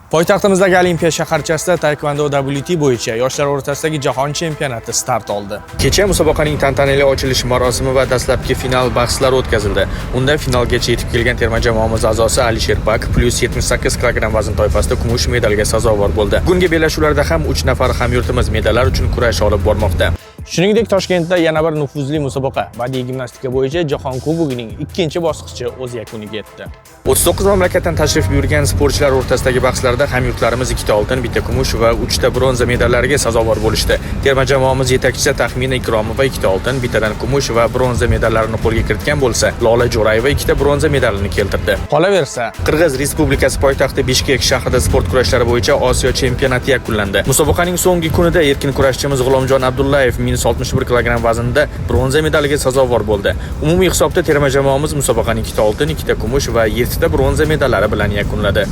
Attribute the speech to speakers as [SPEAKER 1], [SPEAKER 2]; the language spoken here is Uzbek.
[SPEAKER 1] Poytaxtimizdagi Olimpiya shaharchasida taekvondo WT bo'yicha yoshlar o'rtasidagi jahon chempionati start oldi. Kecha musobaqaning tantanali ochilish marosimi va dastlabki final bahslari o'tkazildi. Unda finalgacha yetib kelgan terma jamoamiz a'zosi Alisher Pak +78 kg vazn toifasida kumush medalga sazovor bo'ldi. Bugungi bellashuvlarda ham 3 nafar hamyurtimiz medallar uchun kurash olib bormoqda. Shuningdek, Toshkentda yana bir nufuzli musobaqa, badiiy gimnastika bo'yicha Jahon Kubogining ikkinchi bosqichi o'z yakuniga yetdi. 39 mamlakatdan tashrif buyurgan sportchilar o'rtasidagi bahslarda hamyurtlarimiz ikkita oltin, bitta kumush va uchta bronza medallariga sazovor bo'lishdi. Terma jamoamiz yetakchisi Taxmina Ikromova ikkita oltin, bittadan kumush va bronza medallarini qo'lga kiritgan bo'lsa, Lola Jo'rayeva ikkita bronza medalini keltirdi. Qolaversa, Qirg'iz Respublikasi poytaxti Bishkek shahrida sport kurashlari bo'yicha Osiyo chempionati yakunlandi. Musobaqaning so'nggi kunida erkin kurashchimiz G'ulomjon Abdullayev -61 kg vaznida bronza medaliga sazovor bo'ldi. Umumiy hisobda terma jamoamiz musobaqani ikkita oltin, ikkita kumush va yettita bronza medallari bilan yakunladi.